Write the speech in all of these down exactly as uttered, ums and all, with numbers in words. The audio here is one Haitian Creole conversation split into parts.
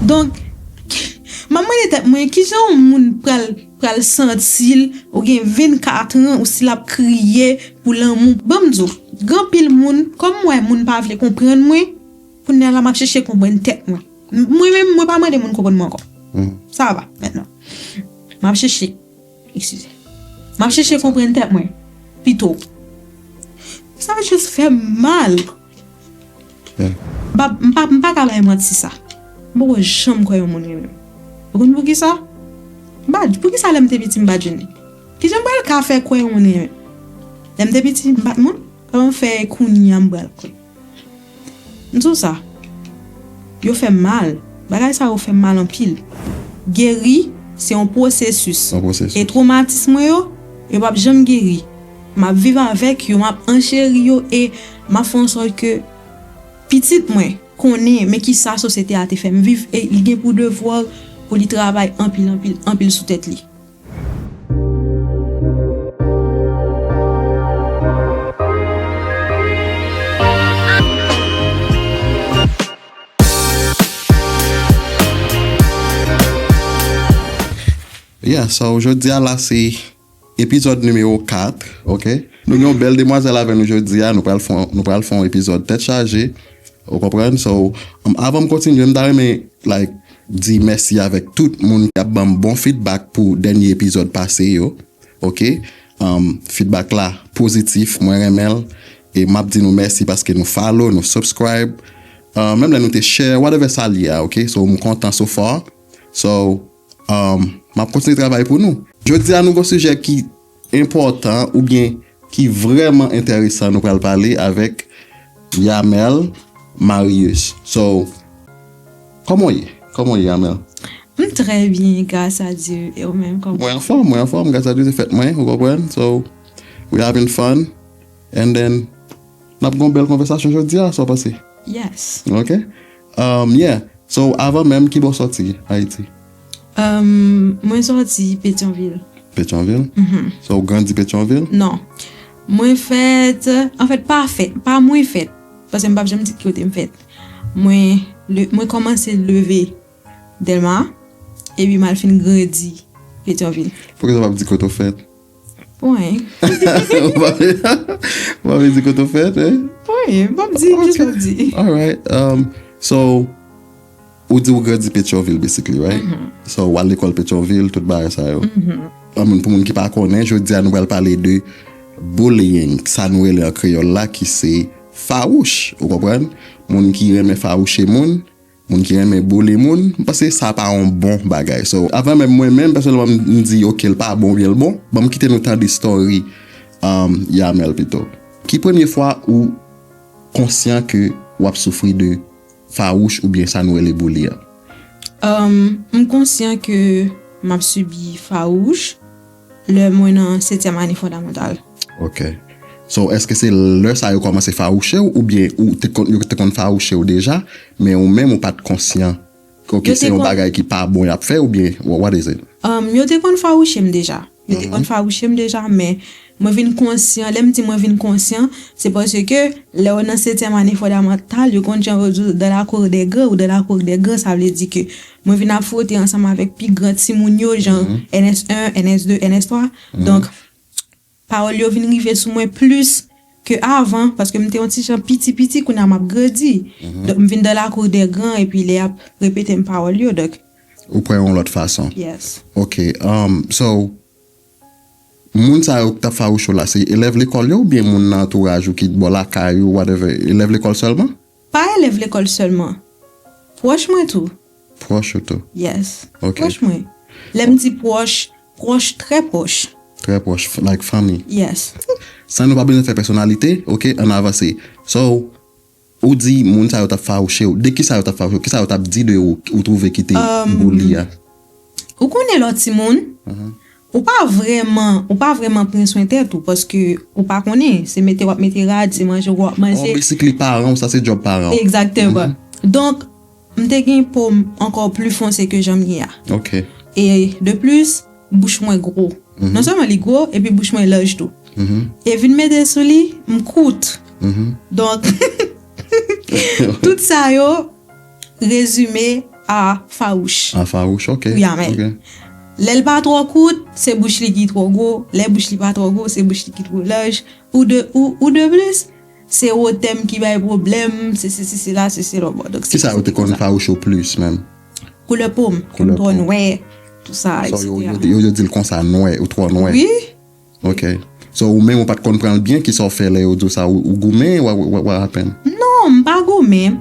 Donk, m ap mande tèt mwen, kijan yon moun pral, pral santi l, ou gen vennkat an, ou si l ap kriye pou lanmou. Ban m di w, gen anpil moun, kòm m wè moun pa vle konprann mwen, kounye a la m ap chèche konprann tèt mwen. M- Mwen menm, mwen pa mande moun konprann mwen ankò. Sa va, mentnan. M ap chèche, eskize. M ap chèche konprann tèt mwen pito. Sa jis fè m mal. M pa, m pa, m pa ka bay manti sa. M poko janm kwè yon moun renmen m. Ou konn poukisa? M pa, poukisa lè m te piti m pa t jwenn li? Kijan m pral ka fè kwè yon moun renmen m? Lè m te piti m pa t moun? Kòman m fè kounye a m pral kwè? M di w sa, yo fè m mal. Bagay sa yo fè m mal anpil. Geri, se yon pwosesis. Yon pwosesis. E twomatis mwen yo, yo p ap janm geri. M ap viv avèk yo, m ap ancheri yo e m ap fè an sòt ke pitit mwen konnen men kisa sosyete a te fè m viv e li gen pou devwa pou li travay anpil, anpil, anpil sou tèt li. Yeah, so jodi a la se epizòd nimewo kat, ok? Nou gen yon bèl demwazèl avè nou jodi a, nou pral fè yon- nou pral fè yon epizòd tèt chaje, ou konprann? So, um, avan m kontinye, m ta renmen, like, di mèsi avèk tout moun ki ap ban m bon feedback pou dènye epizòd pase yo, ok? Um, feedback la pozitif, mwen renmen l, e m ap di nou mèsi paske nou follow, nou subscribe, uh, menm lè nou te share, whatever sa l ye a, ok? So, m kontan so far. So, um, m ap kontinye travay pou nou. Jodi a, nou gen yon sijè ki enpòtan oubyen ki vrèman enteresan nou pral pale avèk Yamel Marius. So, kòman w ye? Kòman w ye, Yamel? M trè byen, gras a Dye. E ou menm, kòman? Mwen anfòm, mwen anfòm, gras a Dye, se fèt mwen, ou konprann? So, we having fun. And then, n ap gen yon bèl konvèsasyon jodi a, sa w panse? Yes. Ok. Um, yeah. So, avan menm, ki bò w sòti Ayiti? Um, mwen sòti Petyonvil. Petyonvil? Mm-hmm. So, w grandi Petyonvil? Non. Mwen fèt, anfèt, pa fèt, pa mwen fèt. Paske m p ap janm di ki kote m fèt. Mwen, le, mwen kòmanse leve Dèlma, epi m al fin grandi Petyonvil. Poukisa w p ap di kote w fèt? Pwen. Ou pa vle, ou pa vle di kote w fèt, eh? Wi, m p ap di, jis m ap di. Alright. Um, so, ou di ou grandi Petyonvil, basically, right? So, w al lekòl Petyonvil, tout bagay sa yo. Ann, pou moun ki pa konnen, jodi a nou pral pale de bullying, sa nou rele an kreyòl la, ki se fawouch, ou konprann? Moun ki renmen fawouche moun, moun ki renmen boule moun, m panse sa pa yon bon bagay. So, avan menm mwen menm, pèsonèlman, m, m di, ok, l pa bon oubyen l bon, ban m kite nou tande story, um, Yamel pito. Ki premye fwa ou konsyan ke w ap soufri de fawouch oubyen sa nou rele boule a? Um, m konsyan ke m ap sibi fawouch lè mwen nan setyèm ane fondamantal. Ok. So, èske se lè sa yo kòmanse fawouche w oubyen ou te konn, yo te konn fawouche w deja, men ou menm ou pa t konsyan? Ok, se yon bagay ki pa bon y ap fè oubyen wha-, what is it? Um, yo te konn fawouche m deja. Yo te konn fawouche m deja, men mwen vin konsyan. Lè m di mwen vin konsyan, se paske lè w nan setyèm ane fondamantal, yo konn jan yo di w dans la cour des grands ou dans la cour des grands, sa vle di ke mwen vin ap fwote ansanm avèk pi gran timoun yo, jan N S en, N S de, N S twa. Donk, pawòl yo vin rive sou mwen plis ke avan, paske m te yon ti jan piti piti, kounye a m ap grandi. Donk, m vin dans la cour des grands, epi lè y ap repete m pawòl yo, donk. Ou pran yon lòt fason. Yes. Ok, um, so, moun sa yo k t ap fawouche w la, se elèv lekòl yo oubyen moun nan antouraj ou ki bò lakay ou, whatever, elèv lekòl sèlman? Pa elèv lekòl sèlman. Pwòch mwen tou. Pwòch ou tou? Yes. Ok. Pwòch mwen. Lè m di pwòch, pwòch, trè pwòch. Trè pwòch, f- like fanmi. Yes. San nou pa bezwen fè pèsonalite, ok, ann avanse. So, ou di moun sa yo t ap fawouche w. De kisa yo t ap fawouche w? Kisa yo t ap di de ou, ou twouve ki te bouli a? Ou konnen lè w timoun, ou pa vrèman, ou pa vrèman pran swen tèt ou, paske ou pa konnen, se mete w ap mete rad, se manje w ap manje. Oh, basically, paran w, sa se djòb paran w. Egzakteman. Donk, m te gen po m ankò pli fonse ke jan m ye a. Ok. E de plis, bouch mwen gwo. Non sèlman li gwo, epi bouch mwen laj tou. E vin mete sou li, m kout. Donk, tout sa yo rezime a fawouch. A fawouch, ok. Wi, amèn. Lè l pa twò kout, se bouch li ki twò gwo. Lè bouch li pa twò gwo, se bouch li ki twò laj. Ou de, ou, ou de plis, se wotè m ki bay pwoblèm, se sesi, se la, se se lòbò. Donk, se Kisa yo te konn fawouch yo plis menm? Koulè po m, ke m twò nwè, tou sa, so, yo, yo, yo, yo di l konsa, nwè, ou twò nwè. Wi. Ok. So, ou menm, ou pa t konn pran l byen, kisa w fè lè yo di w sa? Ou, ou goumen, what, what, what happened? Non, m pa goumen.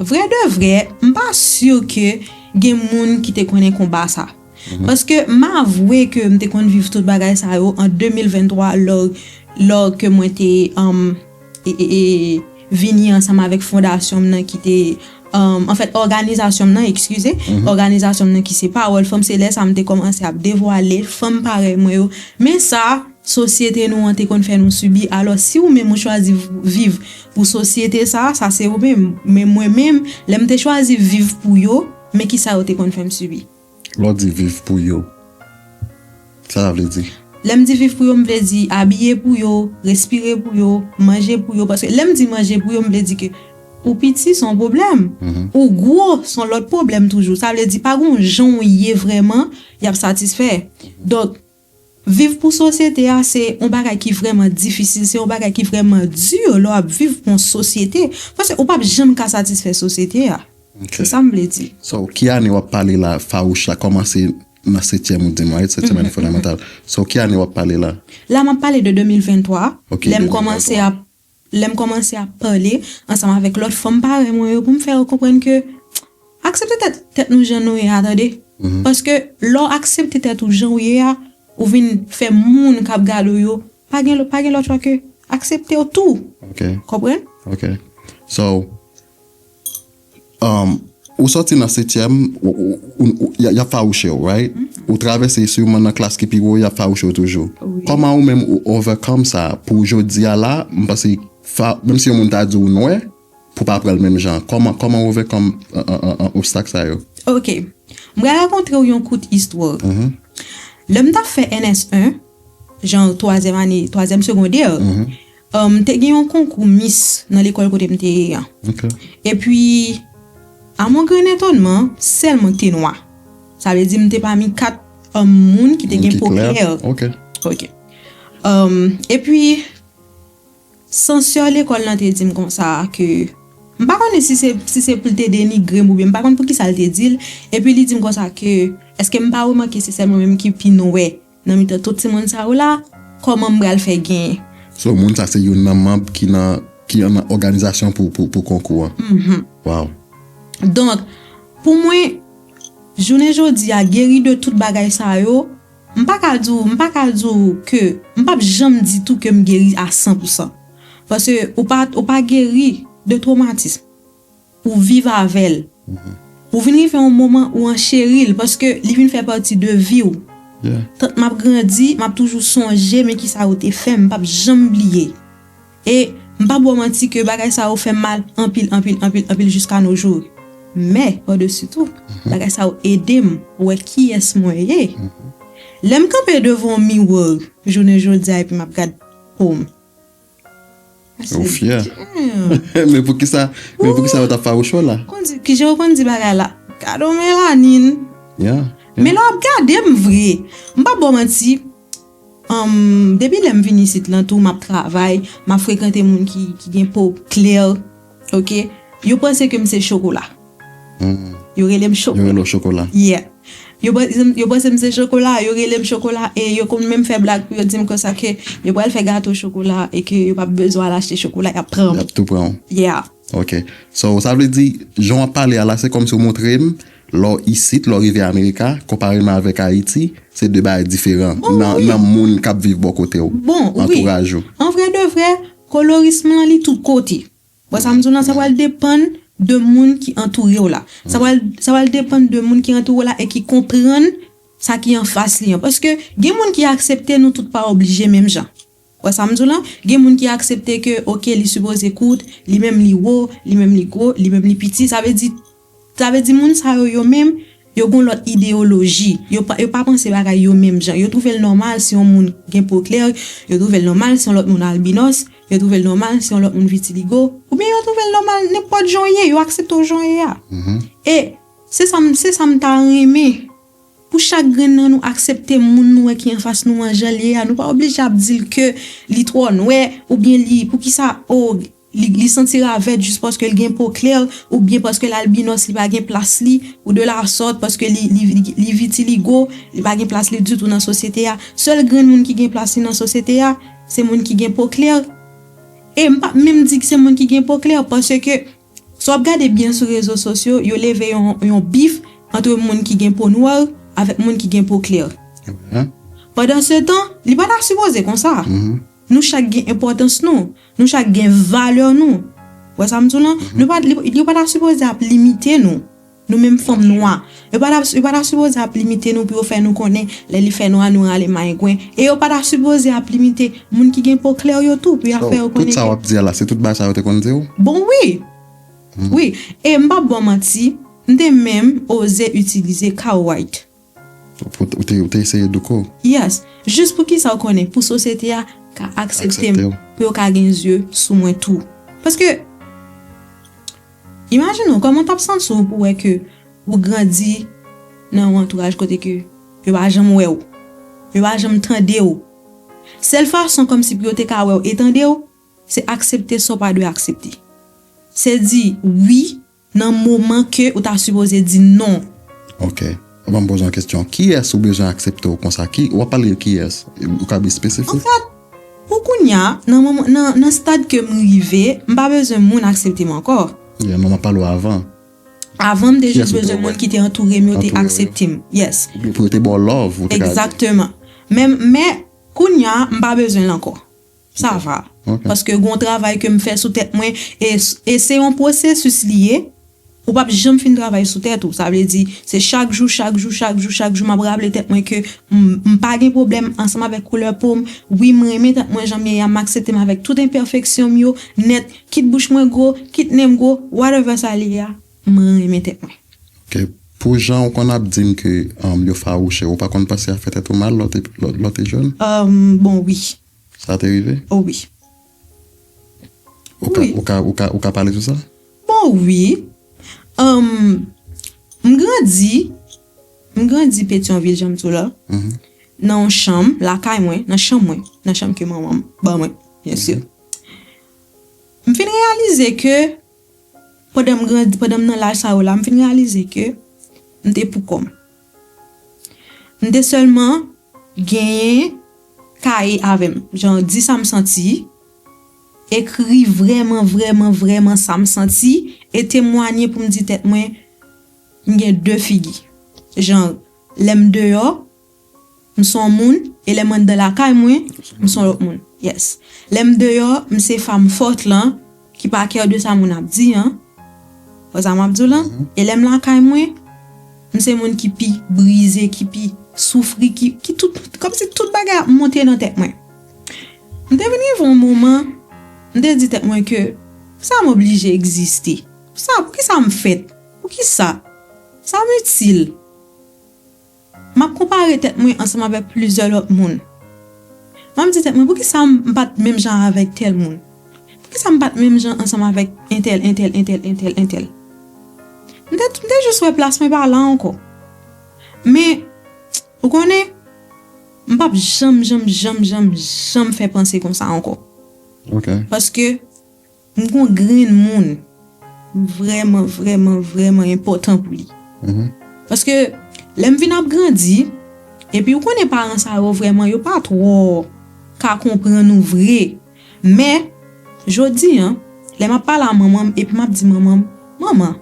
Vrè de vrè, m pa si ke gen moun ki te konnen konba sa. Paske m avwe ke m te konn viv tout bagay sa yo an de mil venntwa, lò, lò ke mwen te, um, e, e, e, vini ansanm avèk fondasyon m nan ki te, um, anfèt, òganizasyon m nan, eskize, òganizasyon m nan ki se Pawòl Fanm, se lè sa m te kòmanse ap devwale fanm parèy mwen yo. Men sa, sosyete nou an te konn fè nou sibi. Alò, si ou menm ou chwazi v-, viv pou sosyete sa, sa se ou menm. Men mwen menm, lè m te chwazi viv pou yo, men kisa yo te konn fè m sibi. Lè w di viv pou yo, sa sa vle di? Lè m di viv pou yo, m vle di abiye pou yo, respire pou yo, manje pou yo. Paske lè m di manje pou yo, m vle di ke ou piti, se yon pwoblèm. Ou gwo, se yon lòt pwoblèm toujou. Sa vle di, pa gen yon jan w ye vrèman, y ap satisfè. Donk, viv pou sosyete a, se yon bagay ki vrèman difisil, se yon bagay ki vrèman di lè w ap viv pou yon sosyete. Paske ou p ap janm ka satisfè sosyete a. Se sa m vle di. So, ki ane w ap pale la, fawouch la kòmanse nan setyèm ou di m, right? Setyèm ane fondamantal. So, ki ane w ap pale la? La, m ap pale de de mil venntwa, lè m kòmanse ap, lè m kòmanse ap pale ansanm avèk lòt fanm parèy mwen yo pou m fè yo konprann ke aksepte tèt, tèt nou jan nou ye a, tande. Paske lè w aksepte tèt ou jan w ye a, ou vin fè moun k ap gade w yo, pa gen, pa gen lòt chwa ke aksepte w tou. Ok. Konprann? Ok. So, um, ou sòti nan setyèm, ou, ou, ou, ou, y a, y ap fawouche w, right? Ou travèse siman nan klas ki pi wo, y ap fawouche w toujou. Wi. Kòman ou menm ou overcome sa? Pou jodi a la, m panse, fa, menm si yon moun ta di w nwè, pou pa pran l menm jan. Kòman, kòman ou overcome, an, an, an, an, obstak sa yo? Ok. M pral rakonte w yon kout istwa. Lè m t ap fè N S en, jan twazyèm ane, twazyèm segondè, um, te gen yon konkou Miss nan lekòl kote m te ye an. Ok. Epi, à mon grand étonnement, sèl mwen ki te nwa. Sa vle di m te pami kat, um, moun ki te gen po klè. Ok. Ok. Um, epi, Sansè lekòl lan te di m konsa ke, m pa konnen si se, si se pou l te denigre m oubyen m pa konn poukisa l te di l, epi li di m konsa ke, èske m pa remake se sèl mwen menm ki pi nwè nan mitan tout timoun sa yo la? Kòman m pral fè genyen? So, moun sa se youn nan manm ki nan, ki nan òganizasyon pou, pou, pou konkou an. Wow. Donk, pou mwen, jounen jodi a, geri de tout bagay sa yo, m pa ka di w, m pa ka di w ke, m p ap janm di tou ke m geri a san pou san. Paske ou pa, ou pa geri de twomatis. Ou viv avè l. Ou vin rive yon moman ou ancheri l, paske li vin fè pati de vi w. Tant m ap grandi, m ap toujou sonje men kisa yo te fè m, m p ap janm bliye. E m p ap ba w manti ke bagay sa yo fè m mal anpil, anpil, anpil, anpil jiska nos jours. Men, padesi tou, bagay sa yo ede m wè kiyès mwen ye. Lè m kanpe devan yon miwa jounen jodi a epi m ap gad po m. Ou fyè. Men poukisa, men poukisa yo t ap fawouche w la? Konn di, kijan yo konn di bagay la? Gade yon melanin. Men lè w ap gade m vre, m p ap ba w manti, Anm, depi lè m vin isit lan tou, m ap travay, m ap frekante moun ki, ki gen po klè, oke? Yo panse ke m se chokola. Yo rele m chokola. Yo rele w chokola. Yeah. Yo panse m, yo panse m se chokola, yo rele m chokola, e yo konn menm fè blag pou yo di m konsa ke yo pral fè gato chokola e ke yo p ap bezwen al achte chokola, y ap pran. Y ap tou pran w. Yeah. Ok. So, sa vle di, jan w ap pale a la, se kòmsi w montre m, lè w isit, lè w rive Amerika, konpareman avèk Ayiti, se de bagay diferan nan, nan moun k ap viv bò kote w, antouraj ou. An vrè de vrè, kolorism lan, li tout kote. Bon, sa m di w lan, sa pral depann de moun ki antoure w la. Sa pral, sa pral depann de moun ki antoure w la e ki konprann sa ki anfas li an. Paske gen moun ki aksepte nou tout pa oblije menm jan. Wè sa m di w lan? Gen moun ki aksepte ke, oke, li sipoze kout, li menm li wo, li menm li gwo, li menm li piti. Sa vle di, sa vle di moun sa yo, yo menm, Yo gen yon lòt ideyoloji. Yo pa, yo pa panse bagay yo menm jan. Yo twouve l nòmal si yon moun gen po klè, yo twouve l nòmal si yon lòt moun albinos, yo twouve l nòmal si yon lòt moun vitiligo, oubyen yo twouve l nòmal nenpòt jan w ye, yo aksepte w jan w ye a. E se sa m, se sa m ta renmen. Pou chak grenn nan nou aksepte moun nou wè ki anfas nou an jan l ye a. Nou pa oblije ap di l ke li twò nwè, oubyen li, poukisa, o, li, li santi ravèt jis paske l gen po klè, oubyen paske l albinos, li pa gen plas li, ou de la sòt, paske li, li, li, li vitiligo, li pa gen plas li ditou nan sosyete a. Sèl grenn moun ki gen plas li nan sosyete a, se moun ki gen po klè. E m p ap menm di ke se moun ki gen po klè, paske si w ap gade byen sou rezo sosyo, yo leve yon, yon bif ant moun ki gen po nwè avèk moun ki gen po klè. Pandansetan, li pa ta sipoze konsa. Nou chak gen enpòtans nou. Nou chak gen valè nou. Ou wè sa m di w lan? Nou pa, li, yo pa ta sipoze ap limite nou. Nou menm fanm nwa. Yo pa ta, yo pa ta sipoze ap limite nou pou yo fè nou konnen lè li fè nwa nou rale mayengwen. E yo pa ta sipoze ap limite moun ki gen po klè yo tou pou y ap fè yo konnen. Tout sa w ap di a la, se tout bagay sa yo te konn di w? Bon, wi. Wi. E m p ap ba w manti, m te menm oze itilize Cow White. Ou te, ou te eseye douko? Yes. Jis pou kisa w konnen? Pou sosyete a ka aksepte m, pou yo ka gen zye sou mwen tou. Paske, imajine w, kòman w t ap santi w pou wè ke ou grandi nan yon antouraj kote ke yo pa janm wè w, yo pa janm tande w. Sèl fason kòmsi pou yo te ka wè w e tande w, se aksepte sa w pa dwe aksepte. Se di wi nan moman ke ou ta sipoze di non. Ok. Ban m poze yon kesyon. Kiyès ou bezwen aksepte w konsa? Ki, w ap pale de kiyès? Ou ka byen espesifik? Anfèt, pou kounye a, nan moman, nan, nan stad ke m rive, m pa bezwen moun aksepte m ankò. Yeah, men m ap pale w avan. Avan, m te jis bezwen moun ki te antoure m, yo te aksepte m. Yes. Pou yo te ba w love, ou te ka di. Egzakteman. Men, men, kounye a, m pa bezwen l ankò. Sa va. Paske gen yon travay ke m fè sou tèt mwen, e, e se yon pwosesis li ye. Ou p ap janm fin travay sou tèt ou. Sa vle di, se chak jou, chak jou, chak jou, chak jou, m ap raple tèt mwen ke m, m pa gen pwoblèm ansanm avèk koulè po m. Wi, m renmen tèt mwen jan m ye a, m aksepte m avèk tout enpèfeksyon m yo, nèt, kit bouch mwen gwo, kit nen m gwo, whatever sa li ye a, m renmen tèt mwen. Ok. Pou jan ou konn ap di m ke, um, yo fawouche, ou pa konn panse a fè tèt ou mal lè w te, lè, lè w te jèn? Um, bon, wi. Sa te rive? O wi. Ou ka, ou ka, ou ka, ou ka pale sou sa? Bon, wi. Ann, m grandi, m grandi Petyonvil, jan m di w la. Nan yon chanm, lakay mwen, nan chanm mwen, nan chanm ke manman m ban mwen, byen si. M fin reyalize ke, pandan m grandi, pandan m nan laj sa yo la, m fin reyalize ke m te pou kò m. M te sèlman genyen kaye avè m. Jan, di sa m santi, ekri vrèman, vrèman, vrèman sa m santi, e temwanye pou m di tèt mwen, m gen de figi. Jan, lè m deyò, m se yon moun, e lè m anndan lakay mwen, m se yon lòt moun. Yes. Lè m deyò, m se fanm fòt lan, ki pa care de sa moun ap di an. Wè sa m ap di w lan? E lè m lakay mwen, m se moun ki pi brize, ki pi soufri, ki, ki tout, kòmsi tout bagay ap monte nan tèt mwen. M te vin rive yon moman, m te di tèt mwen ke, poukisa m oblije egziste? Sa, poukisa m fèt? Poukisa? Sa m itil? M ap konpare tèt mwen ansanm avèk plizyè lòt moun. M ap di tèt mwen, poukisa m pa t menm jan avèk tèl moun? Poukisa m pa t menm jan ansanm avèk entèl, entèl, entèl, entèl, entèl? M te, m te jis wè plas mwen pa la ankò. Men, ou konnen, m p ap janm, janm, janm, janm, janm fè panse konsa ankò. Ok. Paske, m gon grenn moun vrèman, vrèman, vrèman enpòtan pou li. Paske lè m vin ap grandi, epi ou konnen paran sa yo vrèman, yo pa twò ka konprann ou vre. Men, jodi a, lè m ap pale a manman m, epi m ap di manman m, manman,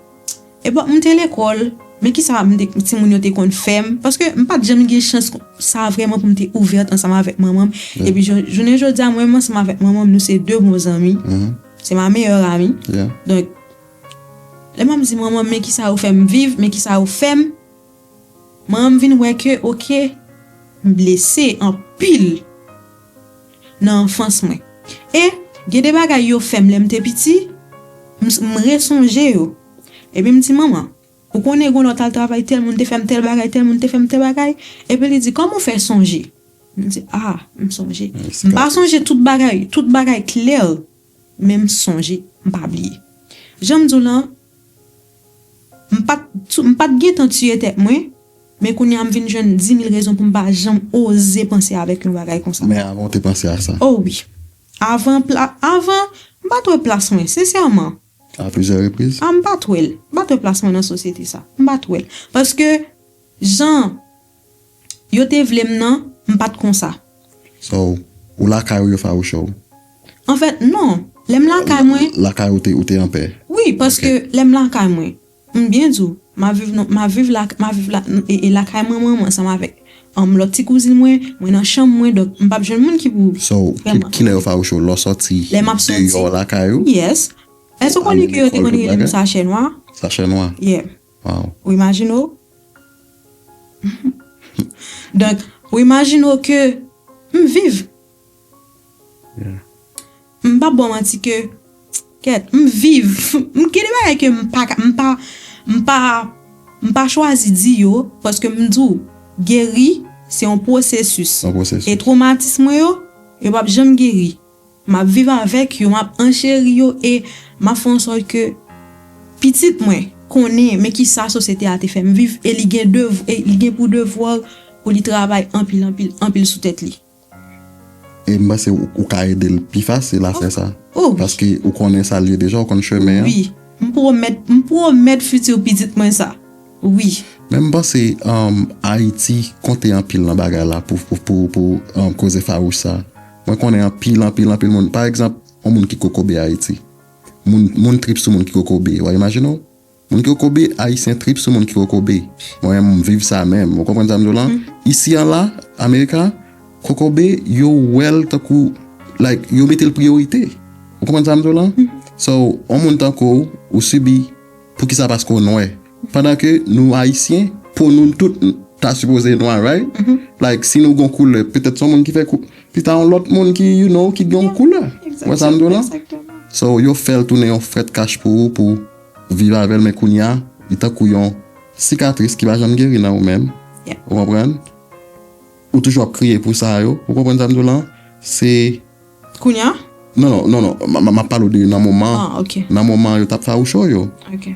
epòk m te lekòl, men kisa m te, timoun yo te konn fè m, paske m pa t janm gen chans sa vrèman pou m te ouvèt ansanm avèk manman m. Epi jou-, jounen jodi a, mwen menm ansanm avèk manman m, nou se de bon zanmi. Se ma meilleure amie. Donk, lè m ap di manman m, men kisa yo fè m viv, men kisa yo fè m, manman m vin wè ke, oke, m blese anpil nan anfans mwen. E gen de bagay yo fè m lè m te piti, m, m resonje yo. Epi m di, manman, Ou konnen, gen lè w t al travay, tèl moun te fè m tèl bagay, tèl moun te fè m tèl bagay. Epi li di, kòman w fè sonje? M di, a, m sonje. M pa sonje tout bagay, tout bagay klè, men m sonje, m pa bliye. Jan m di w lan, m pa t, m pa t gentan tiye tèt mwen, men kounye a m vin jwenn dis mil rezon pou m pa janm oze panse avèk yon bagay konsa. Men avan w te panse a sa? O wi. Avan, pla, avan, m pa t wè plas mwen, sensèman. A plizyè repriz? A, m pa t wè l. M pa t wè plas mwen nan sosyete sa. M pa t wè l. Paske, jan yo te vle m nan, m pa t konsa. So, ou lakay ou yo fawouche w? Anfèt, non. Lè m lakay mwen. Lakay ou te, ou te anpè? Wi, paske lè m lakay mwen, m byen di w, m ap viv nan, m ap viv la, m ap viv la, e, e lakay manman mwen ansanm avèk, um, lòt ti kouzin mwen, mwen nan chanm mwen, donk m p ap jwenn moun ki pou. So, ki, kilè yo fawouche w? Lè w sòti deyò lakay ou? Yes. Èske w konnen ke yo te konn rele m sachè nwa? Sachè nwa? Yeah. Wow. Ou imajine w? Donk, ou imajine w ke m viv. Yeah. M p ap ba w manti ke, kèt, m viv. M gen de bagay ke m pa ka, m pa, m pa, m pa chwazi di yo, paske m di w, geri, se yon pwosesis. Yon pwosesis. E twomatis mwen yo, yo p ap janm geri. M ap viv avèk yo, m ap ancheri yo, e m ap fè an sòt ke pitit mwen konnen men kisa sosyete a te fè m viv, e li gen dev, e li gen pou devwa pou li travay anpil, anpil, anpil sou tèt li. E m panse ou, ou ka ede l pi fasil a fè sa. Oh, wi. Paske ou konnen sa l ye deja, ou konn chemen an. Wi. M pwomèt, m pwomèt fiti pitit mwen sa. Wi. Men m panse, um, Ayiti konte anpil nan bagay la pou, pou, pou, pou, um, koze fawouch sa. Mwen konnen anpil, anpil, anpil moun. Pa egzanp, yon moun ki kokobe Ayiti. Moun, moun trip sou moun ki kokobe. W a imajine w? Moun ki kokobe, Ayisyen trip sou moun ki kokobe. Mwen menm, m viv sa menm. Ou konprann sa m di w lan? Isi an la, Amerika, kokobe, yo wè l tankou, like, yo mete l priyorite. Ou konprann sa m di w lan? So, yon moun tankou w, ou sibi, poukisa? Paske w nwè. Pandan ke nou Ayisyen, po nou tout ta sipoze nwa, right? Like, si nou gon koulè, petèt se yon moun ki fè kou-, pita yon lòt moun ki, you know, ki gen yon koulè. Ou wè sa m di w lan? So, yo fè l tounen yon frèt kach pou ou, pou viv avè l, men kounye a, li tankou yon sikatris ki pa janm geri nan ou menm. Ou konprann? Ou toujou ap kriye pou sa yo. Ou konprann sa m di w lan? Se Kounye a? Non, non, non, non. M, m, m ap pale w de nan moman. Ah, ok. Nan moman yo t ap fawouche w yo. Ok.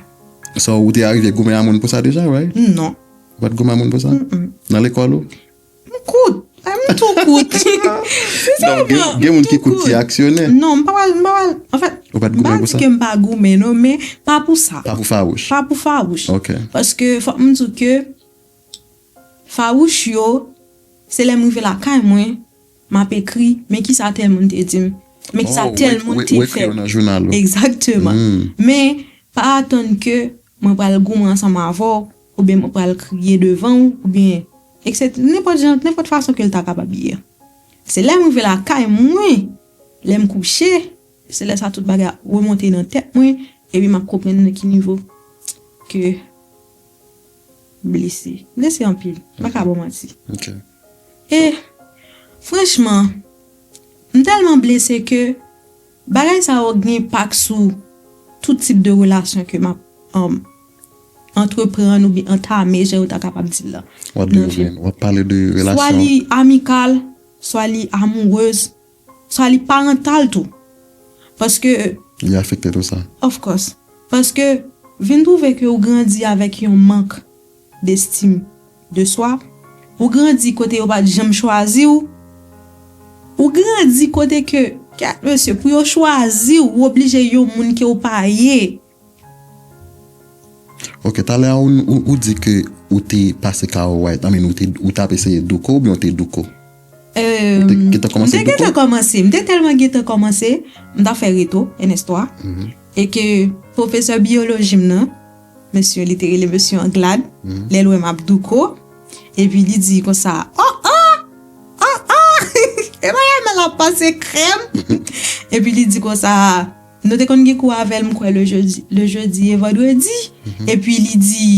So, ou te arive goumen a moun pou sa deja, right? Non. Ou pa t goumen a moun pou sa? Mm-mm. Nan lekòl ou? M kout. Ay, m tou kout. Sensèman, gen, gen moun ki kout ki aksyonè. Non, m pa pral, m pa pral. Anfèt, ou pa t goumen pou sa? M pa di ke m pa goumen, non, men pa pou sa. Pa pou fawouch. Pa pou fawouch. Ok. Paske, fòk m di w ke fawouch yo, se lè m rive lakay mwen, m ap ekri, men kisa tèl moun te di m, men kisa tèl moun te fè. Ou ekri yo nan jounal ou. Egzakteman. Men, pa atann ke mwen pral goumen ansanm avè w, oubyen mwen pral kriye devan w, oubyen, etsetera, nenpòt jan, nenpòt fason ke l ta kapab ye. Se lè m rive lakay mwen, lè m kouche, se lè sa tout bagay ap remonte nan tèt mwen, epi m ap konprann nan ki nivo ke blese. Blese anpil. M pa ka ba w manti. Ok. E, franchman, m tèlman blese ke bagay sa yo gen enpak sou tout tip de relasyon ke m ap, um, antreprann oubyen antame, jan yo ta kapab di l la. What do you mean? W ap pale de relasyon? Swa li amikal, swa li amourez, swa li parantal tou. Paske li afekte tou sa. Of course. Paske vin twouve ke ou grandi avèk yon mank d'estime de soi, ou grandi kote yo pa t janm chwazi w, ou grandi kote ke, kèt mesye, pou yo chwazi w, ou oblije yon moun ke w pa ye. Ok, talè a ou, ou, ou di ke ou te pase Carl White, I mean, ou te, ou t ap eseye douko oubyen ou te douko? Ou te gentan kòmanse douko? M te gentan kòmanse, m te tèlman gentan kòmanse, m t ap fè reto, N S twa, e ke pwofesè biyoloji m nan, mesye, li te rele mesye Anglade, lè l wè m ap douko, epi li di konsa, oh, oh, oh, oh, e bagay mwen la pase krèm. Epi li di konsa, nou te konn gen kou avè l, m kwè, le jedi, le jedi e vandredi. Epi li di,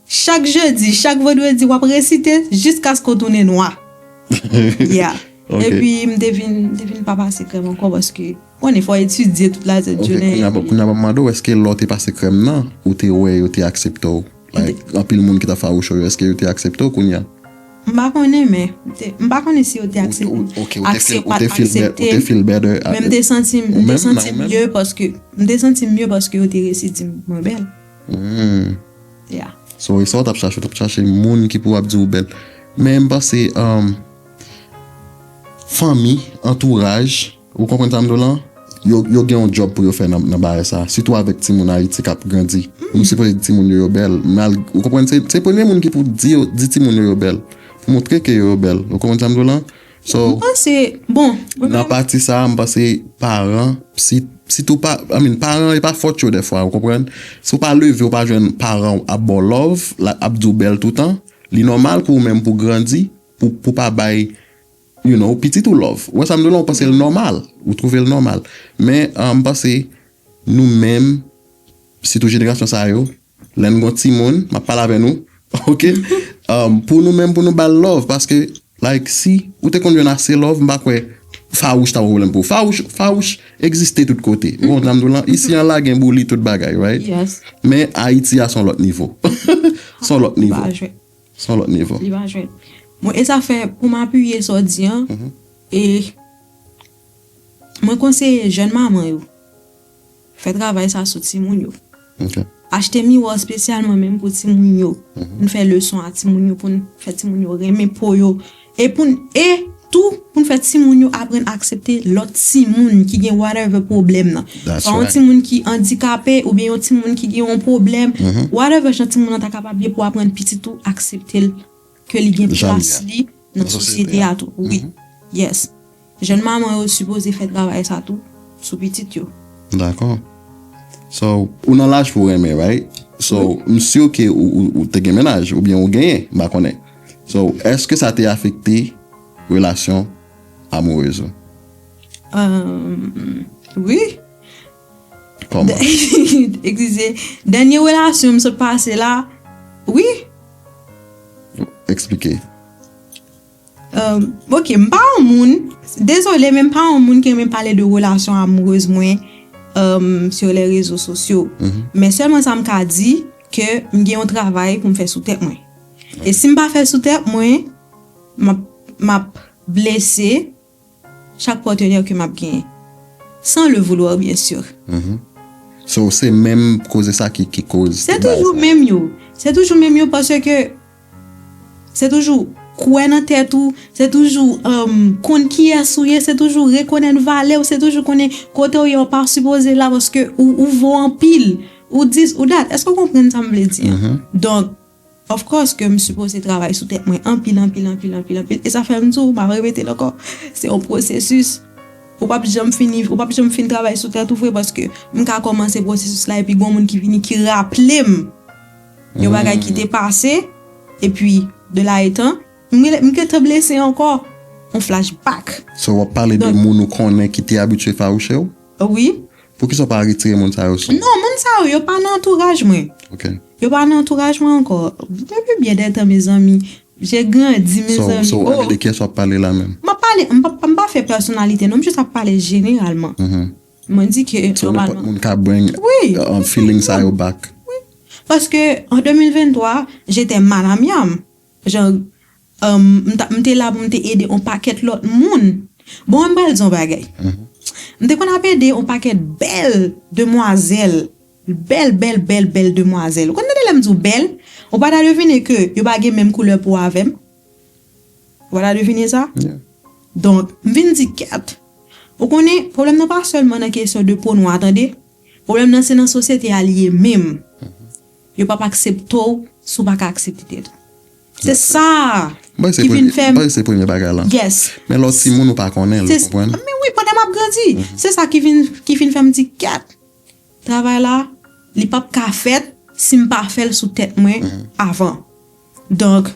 chak jedi, chak vandredi, w ap resite jiskaske w tounen nwa. Yeah. Ok. Epi m te vin, m te vin pa pase krèm ankò paske, konnen, fò etidye tout la tèt jounen. Ok, kounye a, kounye a, ban m mande w, èske lè w te pase krèm nan, ou te wè yo te aksepte w? Like, anpil moun ki t ap fawouche w yo, èske yo te aksepte w kounye a? M pa konnen, men m te- m pa konnen si yo te aksepte. Ok, ou te feel better. Men m te santi m, m te santi m mye paske m te santi m mye paske yo te resi di m mwen bèl. Yeah. So e sa w t ap chache, w t ap chache moun ki pou ap di w bèl. Men m panse um, fanmi, antouraj, ou konprann sa m di w lan? Yo, yo gen yon djòb pou yo fè nan, nan bagay sa. Sitou avèk timoun Ayiti k ap grandi. Nou sipoze di timoun yo yo bèl. Ou konprann? Se, se premye moun ki pou di, yo, di timoun yo yo bèl. Pou montre ke yo yo bèl. Ou konprann sa m di w lan? So, m panse, bon, nan pati sa, m panse paran, si, sitou pa, I mean, paran, e pa fòt yo dèfwa, ou konprann? Si w pa leve, ou pa jwenn paran w ap ba w love, la, ap di w bèl toutan, li nòmal pou ou menm pou grandi, pou, pou pa bay, you know, pitit ou love. Ou wè sa m di w lan, ou panse l nòmal, ou twouve l nòmal. Men, uh, m panse, nou menm, sitou jenerasyon sa yo, lè n gon timoun, m ap pale avè nou, ok? Um, pou nou menm, pou nou ba l love, paske, like, si ou te konn jwenn ase love, m pa kwè fawouch ta yon pwoblèm pou ou. Fawouch, fawouch egziste tout kote. Ou konprann sa m di w lan? Isi an la gen bouli tout bagay, right? Yes. Men Ayiti a se yon lòt nivo. Se yon lòt nivo. Pa jwe. Se yon lòt nivo. Li pa jwe. Bon, e sa fè pou m apiye sa w di an, e mwen konseye jèn manman yo fè travay sa sou timoun yo. Ok. Achte miwa espesyalman menm pou timoun yo. Pou n fè leson a timoun yo, pou n fè timoun yo renmen po yo. E pou n, e tou, pou n fè timoun yo aprann aksepte lòt timoun ki gen whatever pwoblèm nan. That's Swa yon right. Timoun ki andikape oubyen yon timoun ki gen yon pwoblèm, whatever jan timoun nan ta kapab ye pou aprann pitit ou aksepte l, ke li gen Jan li plas a. li nan Nan sosyete a tou. Wi. Yes. Jèn manman yo sipoze fè travay sa tou sou pitit yo. Dakò. So, ou nan laj pou renmen, right? So, m si ke ou, ou, ou te gen mennaj, oubyen ou genyen, m pa konnen. So, èske sa te afekte relasyon amourez ou? Um, wi. Kòman? Eskize. Dènye relasyon m sot pase la, wi. Eksplike. Um, ok, m pa yon moun, dezole, men m pa yon moun ki renmen pale de relasyon amourez mwen um, sur les réseaux sociaux. Men sèlman sa m ka di, ke m gen yon travay pou m fè sou tèt mwen. E si m pa fè sou tèt mwen, m ap, m ap blese chak patnè ke m ap genyen. Sans le vouloir, bien sûr. So, se menm koze sa ki, ki koz. Se toujou menm yo. Se toujou menm yo paske se toujou kwè nan tèt ou, se toujou um, konn kiyès ou ye, se toujou rekonèt valè w, se toujou konnen kote w ye, w pa sipoze la paske ou, ou vo anpil, ou dis, ou dat. Èske w konprann sa m vle di an? Donk, of course ke m sipoze travay sou tèt mwen anpil, anpil, anpil, anpil, anpil. E sa fè m di w, m ap repete l ankò, se yon pwosesis. Ou p ap janm fini, ou p ap janm fin travay sou tèt ou vre paske m ka kòmanse pwosesis la epi gon moun ki vini ki raple m yon bagay ki te pase, epi de la etan, m rele- m gentan blese ankò, yon flashback. So, w ap pale de Donk- moun ou konnen ki te abitye fawouche w? Wi. Poukisa w pa retire moun sa yo sou? Non, moun sa yo, yo pa nan antouraj mwen. Ok. Yo pa nan antouraj mwen ankò. Depi byen de tan, mezanmi. J'ai grandi, So, mezanmi. so, Oh. de kiyès w ap pale la menm? M ap pale, m pa, m pa fè pèsonalite, non, m jis ap pale jeneralman. Mwen di ke So, nenpòt nòmalman. Moun ka bring Wi, uh, feeling sa yo back. Paske an de mil vennntwa, j'étais mal à miam. Jan, um, m ta- m te la pou m te ede yon pakèt lòt moun. Bon, m pral di yon bagay. M te konn ap ede yon pakèt bèl demwazèl. Bèl, bèl, bèl, bèl demwazèl. Ou konn tande lè m di w bèl? Ou pa ta devine ke yo pa gen menm koulè po avè m? Ou pa ta devine sa? Yeah. Donk, m vin di kèt. Ou konnen, pwoblèm nan pa sèlman nan kesyon de po nwa, tande. Pwoblèm nan se nan sosyete a li ye menm. Yo p ap aksepte w si w pa ka aksepte tèt ou. Se sa Mwen se ki vin premye, fè m. Mwen se premye bagay la. Yes. Men lòt timoun ou pa konnen, ou Se- konprann? Men wi, pandan m ap grandi, se sa ki vin, ki vin fè m di kèt. Travay la, li p ap ka fèt si m pa fè l sou tèt mwen avan. Donk,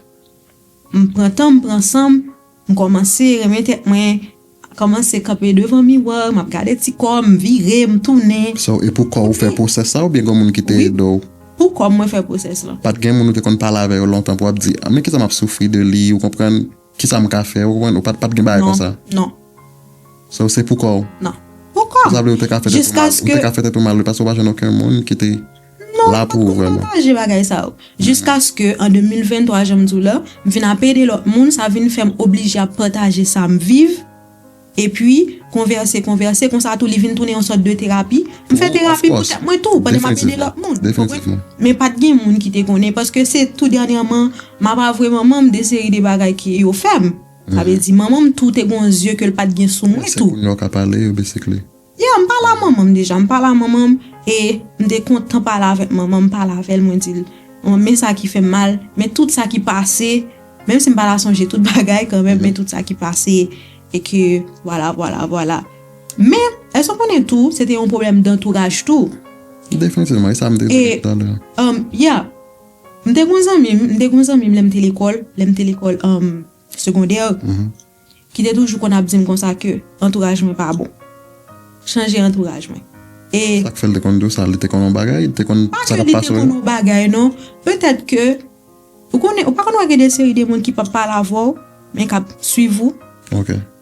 m pran tan, m pran san m, m kòmanse renmen tèt mwen, kòmanse kanpe devan miwa, m ap gade ti kò m, m vire, m tounen. So, e pou kò ou fè pwosès sa oubyen gen moun ki te Wi. Ede w? Pou kò m mwen fè pwosès lan. Pa t gen moun ou te konn pale avè yo lontan pou ap di, "Ah, men kisa m ap soufri de li," ou konprann? "Kisa m ka fè?" Ou konprann? Ou pa t, pa t gen bagay Non, konsa. Non, So, se pou kò w. Non. Pou kò m. Sa vle ou te ka fè tèt ou mal. Ou Jiskaske te ka fè tèt ou mal, wi, paske ou pa jwenn okenn moun ki te. la pou ou vrèman. Pataje bagay sa yo. Jiskaske an de mil venntwa, jan m di w la, m vin ap ede lòt moun, sa vin fè m oblije ap pataje sa m viv. Epi, konvèse, konvèse, konsa tou, li vin tounen yon sòt de terapi. M fè terapi pou tèt mwen tou, pandan m ap ede lòt moun. Ou konprann? Men pa t gen moun ki te konnen, paske se tou dènyèman, m ap avwe manman m de seri de bagay ke yo fè m. Sa vle di, manman m tou te gen yon zye ke l pa t gen sou mwen tou. Se kounye a w ka pale, yo, basically. Yeah, m pale a manman m deja. M pale a manman m e m te kontan pale avèk manman m, pale avè l, mwen di l, "Manman, men sa ki fè m mal, men tout sa ki pase, menm si m pa ta sonje tout bagay kanmenm, men tout sa ki pase, e ke, vwala, vwala, vwala." Men, èske w konnen tou, se te yon pwoblèm dantouraj tou? Definitivman, e sa m te di talè. Um, yeah. M te gon zanmi m, m te gon zanmi m lè m te lekòl, lè m te lekòl, um, segondè, ki te toujou konn ap di m konsa ke antouraj mwen pa bon. Chanje antouraj mwen. E sa k fè l te konn di w sa? Li te konn yon bagay? Li te konn sa k ap pase w? Pa ke li te konn yon bagay, non. Petèt ke, ou konnen, ou pa konn wè gen de seri de moun ki p ap pale avè w, men k ap swiv ou,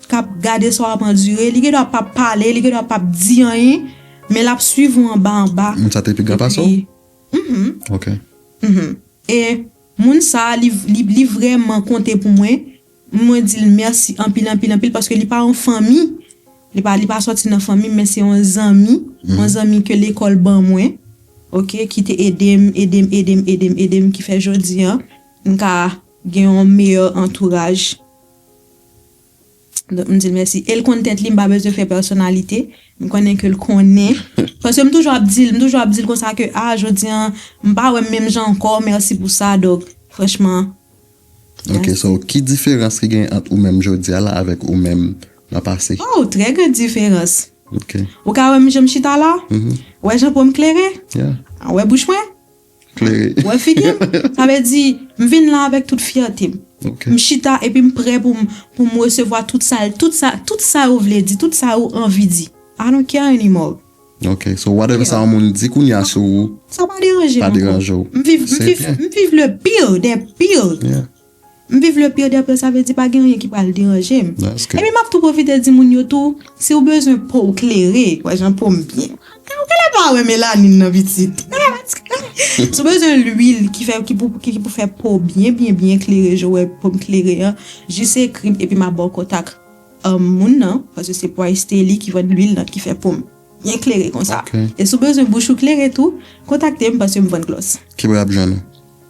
k ap gade sa w ap andire. Li gendwa p ap pale, li gendwa p ap di anyen, men l ap swiv ou anba anba. Moun sa te pi gran pase w? Mhm. Ok. Mhm. E moun sa, li, li, li vrèman konte pou mwen. Mwen di l mèsi anpil, anpil, anpil, paske li pa yon fanmi. Li pa, li pa sòti nan fanmi m, men se yon zanmi. Yon zanmi ke lekòl ban mwen. Ok, ki te ede m, ede m, ede m, ede m, ede m, ki fè jodi a, m ka gen yon meyè antouraj. Donk, m di l mèsi. E l konn tèt li, m pa bezwen fè pèsonalite. M konnen ke l konnen. Paske m toujou ap di l, m toujou ap di l konsa ke, a, jodi a, m pa wè m menm jan ankò, mèsi pou sa. Donk, franchman, mèsi. Ok, so, ki diferans ki gen ant ou menm jodi a la avèk ou menm nan pase? Oh, trè gran diferans. Ok. Ou ka wè m jan m chita la? Mhm. Ou wè jan po m klere? Yeah. Ou wè bouch mwen? Klere. Ou wè figi m? Sa vle di, m vin la avèk tout fyète m. Ok. M chita epi m prè pou m, pou m resevwa tout sa, tout sa, tout sa ou vle di, tout sa ou anvi di. I don't care anymore. Ok, so whatever sa yon moun di kounye a sou ou, sa pa deranje m ankò. M viv, m viv, m viv le pire des pires. Yeah. M viv le pire des pires, sa vle di pa gen anyen ki pral deranje m. That's good. Epi m ap tou pwofite di moun yo tou, si w bezwen po w klere, wè jan po m byen. Ou genlè pa wè melanin nan pitit. Si w bezwen lwil ki fè, ki pou, ki, ki pou fè po w byen, byen, byen klere, jan w wè po m klere an, jis ekri m epi m ap ba w kontak, um, moun nan, paske se Price Telly ki vann lwil nan ki fè po m byen klere konsa. Ok. E si w bezwen bouch ou klere tou, kontakte m paske m vann glòs. Ki bò y ap jwenn ou?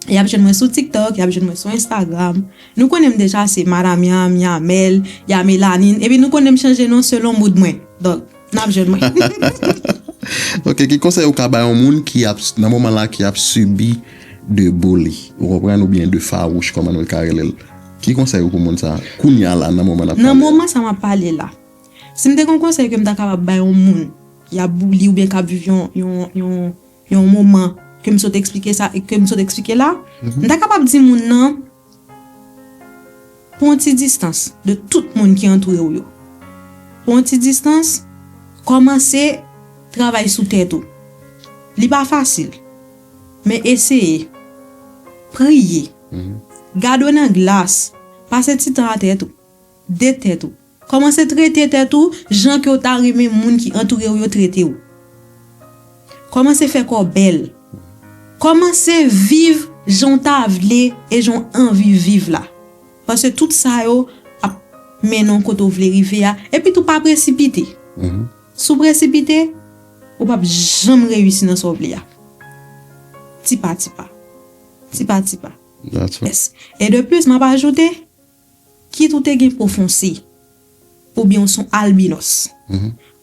Y ap jwenn mwen sou TikTok, y ap jwenn mwen sou Instagram. Nou konnen m deja se Madam Yam, Yamel, Yamelanin. Epi nou konnen m chanje non selon mood mwen. Donk, n ap jwenn mwen. Ok, ki konsèy ou ka bay yon moun ki ap, nan moman la, ki ap sibi de bully, ou konprann, oubyen de fawouch, kòman nou ka rele l? Ki konsèy ou pou moun sa a, kounye a la, nan moman n ap pale a? Nan moman sa m ap pale la, si m te gon konsèy ke m ta kapab bay yon moun ki ap bouli oubyen k ap viv yon, yon, yon, yon moman ke m sot eksplike sa, ke m sot eksplike la, m ta kapab di moun nan, pran yon ti distans de tout moun ki antoure w yo. Pran yon ti distans, kòmanse travay sou tèt ou. Li pa fasil, men eseye. Priye. Gade w nan glas. Pase ti tan a tèt ou. De tèt ou. Kòmanse trete tèt ou jan ke w ta renmen moun ki antoure w yo trete w. Kòmanse fè kò w bèl. Kòmanse viv jan w ta vle e jan w anvi viv la. Paske tout sa yo ap mennen w kote w vle rive a. Epi tou pa presipite. Si w presipite, ou p ap janm reyisi nan sa w vle a. Ti pa ti pa. Ti pa ti pa. That's right. Yes. E de plis, m ap ajoute, kit ou te gen po fonse, oubyen w se yon albinos,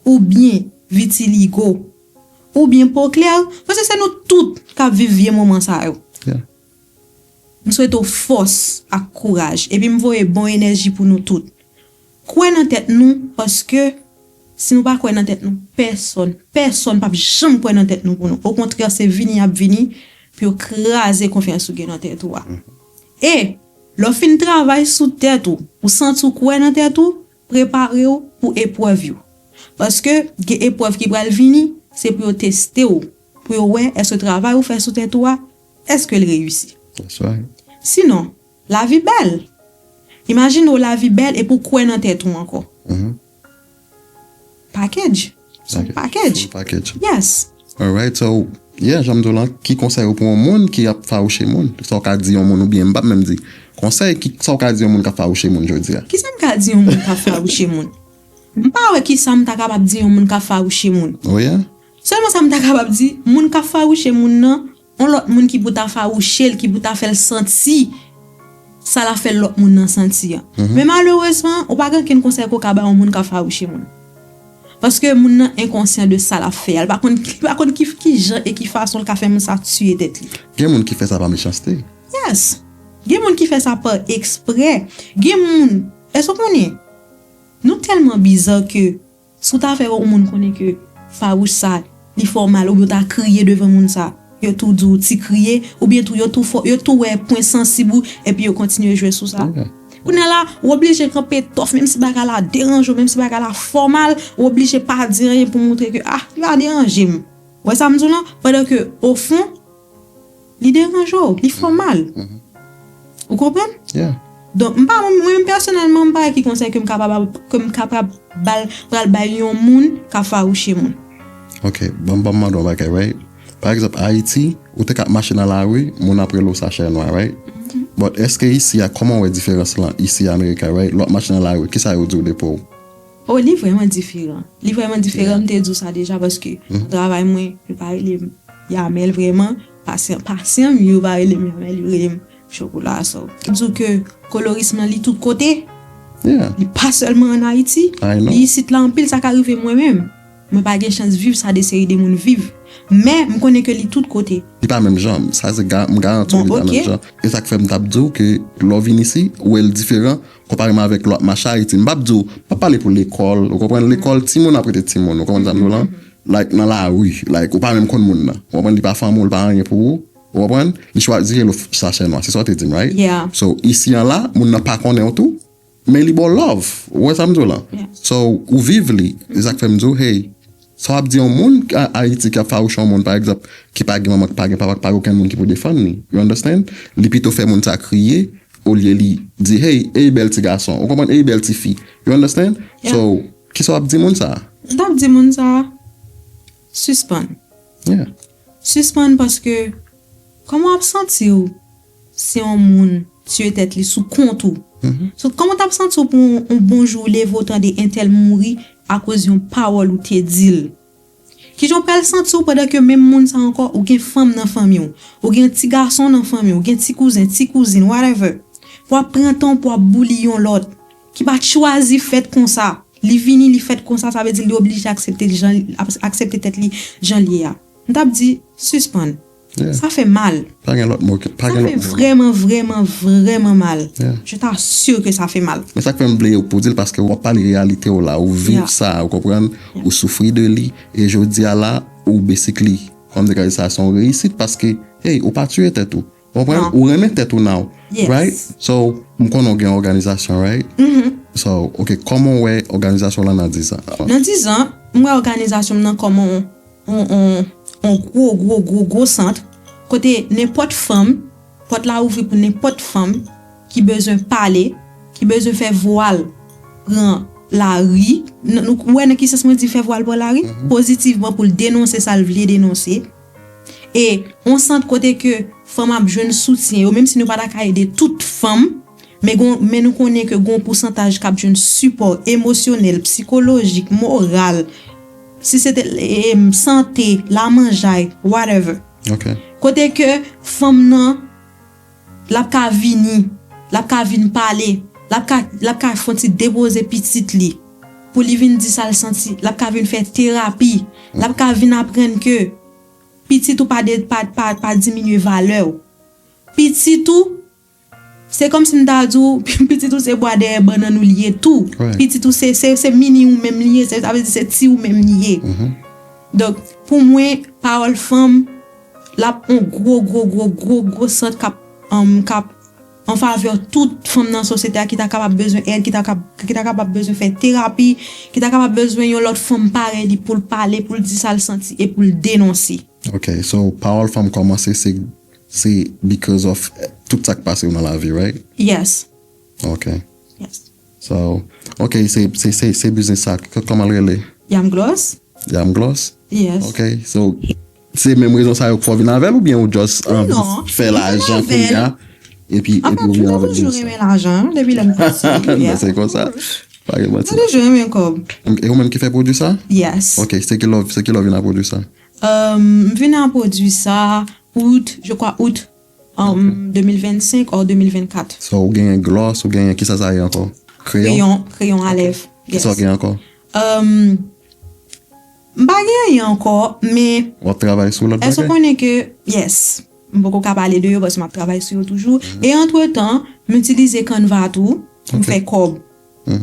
oubyen vitiligo, oubyen po klè, paske se nou tout k ap viv vye moman sa yo. Yeah. M swete w fòs ak kouraj, epi m voye bon enèji pou nou tout. Kwè nan tèt nou, paske si nou pa kwè nan tèt nou, pèsòn, pèsòn p ap janm kwè nan tèt nou pou nou. Okontrè, se vini y ap vini pou yo kraze konfyans ou gen nan tèt ou a. E, lè w fin travay sou tèt ou, ou santi w kwè nan tèt ou, prepare w pou eprèv yo. Paske gen eprèv ki pral vini, se pou yo teste w, pou yo wè èske travay ou fè sou tèt ou a, èske l reyisi. That's right. Sinon, lavi bèl. Imajine w lavi bèl epi w kwè nan tèt ou ankò. Package. Se yon package. Full package. Yes. Alright, so, Yeah, jan m di w lan, ki konsèy ou pou yon moun ki ap fawouche moun? Sa w ka di yon moun, oubyen m p ap menm di konsèy, ki, sa w ka di yon moun k ap fawouche moun jodi a? Kisa m ka di yon moun k ap fawouche moun? M pa wè kisa m ta kapab di yon moun k ap fawouche moun. Oh yeah? Sèlman sa m ta kapab di, moun k ap fawouche moun nan, yon lòt moun ki pou ta fawouche l, ki pou ta fè l santi sa l ap fè lòt moun nan santi an. Men malerezman, ou pa gen okenn konsèy ke w ka bay yon moun k ap fawouche moun. Paske moun nan enkonsyan de sa l ap fè a. Li pa konn, li pa konn ki, ki jan e ki fason l ka fè moun sa tiye tèt li. Gen moun ki fè sa pa mechanste. Yes. Gen moun ki fè sa pa eksprè. Gen moun, èske w konnen? Nou tèlman biza ke si w ta fè yon moun konnen ke fawouch sa, li fè w mal, oubyen w ta kriye devan moun sa, yo tou di w ti kriye, oubyen tou yo tou fè, yo tou wè pwen sansib ou, epi yo kontinye jwe sou sa. Yeah. Kounye a la, w oblije kanpe tòf, menm si bagay la deranje w, menm si bagay la fè w mal, w oblije pa di anyen pou montre ke, ah, li pa deranje m. Ou wè sa m di w lan? Pandan ke, ofon, li deranje w, li fè w mal. Ou konprann? Yeah. Donk, m pa, mwen menm pèsonèlman, m pa wè ki konsèy ke m kapab, ke m kapab bal, pral bay yon moun k ap fawouche moun. Ok, ban, ban m mande w yon bagay, right? Pa egzanp, Ayiti, ou te ka ap mache nan lari, moun ap rele w sachè nwa, right? But èske isi a, kòman w wè diferans lan isi Amerika, right? Lè w ap mache nan lari, kisa yo di w depi w? Oh, li vrèman diferan. Li vrèman diferan, m te di w sa deja, paske travay mwen, yo pa rele m Yamel vrèman. Pasyan, pasyan m, yo pa rele m Yamel, yo rele m Chokola. So, m di w ke kolorism lan, li tout kote. Yeah. Li pa sèlman ann Ayiti. I know. Li isit la anpil, sa ka rive mwen menm. Mwen pa gen chans viv sa de seri de moun viv. Men, m konnen ke li tout kote. Li pa menm jan. Sa se ga-, m garanti w li pa menm jan. E sa k fè m t ap di w ke lè w vin isi, ou wè l diferan, konpareman avèk lè w ap mache Ayiti. M p ap di w, m p ap pale pou lekòl, ou konprann? Lekòl, timoun ap rete timoun, ou konprann sa m di w lan? Like, nan lari, like, ou pa menm konn moun nan. Ou konprann? Li pa fanmi w, li pa anyen pou ou, ou konprann? Li chwazi rele w sachè nwa, se sa w te di m, right? Yeah. So, isi an la, moun nan pa konnen w tou, men li ba w love, ou wè sa m di w lan? Yeah. So, ou viv li, e sa k fè m di w, hey, sa w ap di yon moun a Ayiti ki ap fawouche yon moun, pa egzanp, ki pa gen manman, ki pa gen papa, ki pa gen okenn moun ki pou defann li, you understand? Li pito fè moun sa kriye, olye li di, hey, ey bèl ti gason, ou konprann, ey bèl ti fi. You understand? Yeah. So, kisa w ap di moun sa? M t ap di moun sa, sispann. Yeah. Sispann paske, kòman w ap santi w si yon moun tiye tèt li sou kont ou? So, kòman w t ap santi w pou yon, yon bon jou w leve w tande entèl mouri akoz yon pawòl ou te di l? Kijan w pral santi w pandan ke menm moun sa ankò, ou gen fanm nan fanmi w, ou gen ti gason nan fanmi w, ou gen ti kouzen, ti kouzin, whatever, pou w ap pran tan w pou w ap bouli yon lòt, ki pa t chwazi fèt konsa. Li vini, li fèt konsa, sa vle di li oblije aksepte jan, aksepte tèt li jan l ye a. M t ap di, sispann. Yeah. Sa fè mal. Pa gen lòt mo ke, pa gen lòt mo. Sa fè vrèman, vrèman, vrèman mal. Yeah. Je t'assure que ça fait mal. Men sa k fè m vle pou w di l, paske w ap pale reyalite w la, ou viv sa, ou konprann, ou soufri de li, e jodi a la, ou basically, kòm de sa, se yon reyisit, paske, hey, ou pa tiye tèt ou. Ou konprann? Ou renmen tèt ou now. Yes. Right? So, m konnen w gen òganizasyon, right? So, ok, kòman w wè òganizasyon w lan nan diz an? Nan diz an, m wè òganizasyon m nan kòm yon, yon, yon, yon gwo, gwo, gwo, gwo sant, kote nenpòt fanm, pòt la ouvri pou nenpòt fanm ki bezwen pale, ki bezwen fè vwa l pran lari. N-, nou wè nan ki sans mwen di fè vwa l pran lari? Pozitivman pou l denonse sa l vle denonse. E yon sant kote ke fanm ap jwenn soutyen yo, menm si nou pa ta ka ede tout fanm, men gon, men nou konnen ke gon pousantaj k ap jwenn sipò emosyonèl, sikolojik, moral, si se te, em, sante, lamanjay, whatever. Ok. Kote ke fanm nan, l ap ka vini, l ap ka vin pale, l ap ka, l ap ka fè yon ti depoze pitit li, pou li vin di sa l santi, l ap ka vin fè terapi, l ap ka vin aprann ke pitit ou pa de, pa, pa, pa diminye valè w. Pitit ou, se kòmsi m ta di w, pitit ou se bwa dèyè bannann ou li ye tou. Right. Pitit ou se, se, se mini ou menm li ye, se, sa vle di se ti ou menm li ye. Donk, pou mwen, pawòl fanm, l ap yon gwo, gwo, gwo, gwo, gwo sant k ap, um, k ap an favè tout fanm nan sosyete a ki ta kapab bezwen èd, ki ta kab-, ki ta kapab bezwen fè terapi, ki ta kapab bezwen yon lòt fanm parèy li pou l pale, pou l di sa l santi e pou l denonse. Ok, so pawòl fanm kòmanse se, se because of, eh, tout sa k pase w nan lavi, right? Yes. Ok. Yes. So, ok, se, se, se, se biznis sa, k-, kòman l rele? Yam Gloss. Yam Gloss? Yes. Ok, so, Se menm rezon sa yo k fè w vin avè l, oubyen ou just anvi fè lajan kounye a, epi, epi ou vin avè l? Mwen toujou renmen lajan, depi lè m piti. Non, se konsa. Pa gen manti. Mwen toujou renmen kòb. E ou menm ki fè pwodui sa? Yes. Ok, se ki lè w, se ki lè w vin a pwodui sa? Um, m vin a pwodui sa out, je crois out, um, de mil vennsenk or de mil vennkat. So, ou genyen gloss, ou genyen, kisa sa ye ankò? Kreyon? Kreyon, kreyon a lèv. Kisa ou genyen ankò? Um, m pa gen anyen ankò, men w ap travay sou lòt bagay? Èske w konnen ke, yes, m poko ka pale de yo paske m ap travay sou yo toujou. E antretan, m itilize Canva tou pou m fè kòb